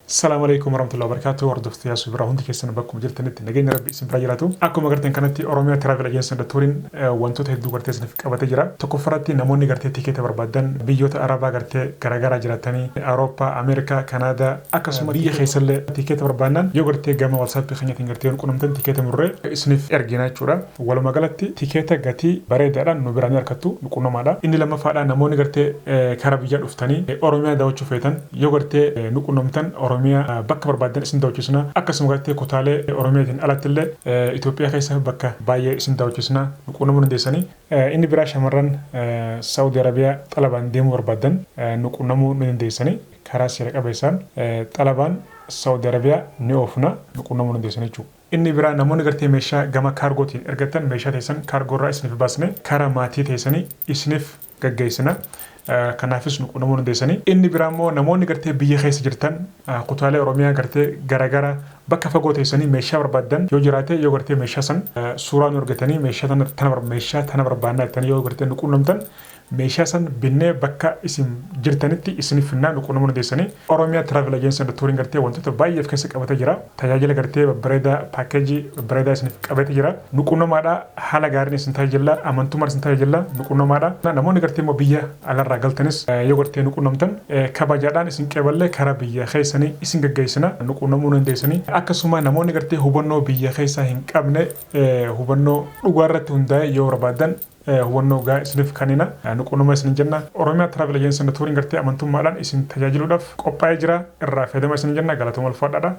Salaamu alaikum warahmatullahi wabarakatuh. Hordoftoota Yaasuu biraa hundi keessan bakkuma jirtanitti nageenya Rabbi isin bira jiraatu. Akkuma gartan kanatti Oromiyaa Travel Agency and Touring wantoota hedduu gartee isiniif qabatee jira. Tokkoffaratti namoonni gartee tikeeta barbaadan biyyoota Arabaa gartee garaagaraa jiraatanii Awurooppaa, Ameerikaa, Kanaadaa akkasuma biyya keessallee tikeeta barbaannan yoo gartee gama WhatsApp keenyatiin gartee yoo qunnamtan tikeeta murree isiniif ergina jechuudha. Walumaa galatti tikeeta gatii bareedaadhaan nu biraa ni argattu, nu qunnamaadha. Inni lammaffaadha, namoonni gartee karaa biyyaa dhuftanii Oromiyaa daawwachuu feetan yoo gartee nu qunnamtan Oromiyaa bakka barbaaddan isin daawwachiisna. Akkasuma gartee kutaalee Oromiyaatiin alatti illee Itoophiyaa keessa bakka baay'ee isin daawwachiisna, nu qunnamuu dandeessanii. Inni biraa, shamarran Saudi Arabiyaa xalabaan deemuu barbaaddan nu qunnamuu ni dandeessanii. Karaa seera qabeessaan xalabaan Saudi Arabiyaa ni oofna, nu qunnamuu dandeessan jechuudha. Inni biraa, namoonni gartee meeshaa gama kaargootiin ergattan meeshaa teessan kaargoo irraa isiniif baasne karaa maatii teessanii isiniif gaggeessina. Kanaafis nu qunnamuu dandeessanii. Inni biraa immoo, namoonni gartee biyya keessa jirtan kutaalee Oromiyaa gartee garaagaraa bakka fagoo teessanii meeshaa barbaaddan yoo jiraate, yoo gartee meeshaa san suuraa nu argatanii meeshaa tana barbaannaa jettanii yoo gartee nu qunnamtan, meeshaa san binnee bakka isin jirtanitti isiniif finnaa, nu qunnamuu dandeessanii. Oromiyaa Travel Agency and Touring gartee wantoota baay'ee of keessa qabatee jira. Tajaajila gartee babbareedaa, paakeejii babbareedaa isiniif qabatee jira. Nu qunnamaadha, haala gaariin isin tajaajila, amantummaan isin tajaajila, nu qunnamaadha. Namoonni gartee immoo biyya alarraa galtanis yoo gartee nu qunnamtan kabajaadhaan isin qeeballee karaa biyya keessanii isin gaggeessina, nu qunnamuu dandeessanii. Akkasuma namoonni gartee hubannoo biyya keessaa hin qabne hubannoo dhugaa irratti hundaa'e yoo barbaadan hubannoo gaa isiniif kennina, nu qunnama isin jenna. Oromiyaa Travel Agency and Touring gartee amantummaadhaan isin tajaajiluudhaaf qophaa'ee jira, irraa fayyadama isin jenna. Galatooma, ulfaadhaadha.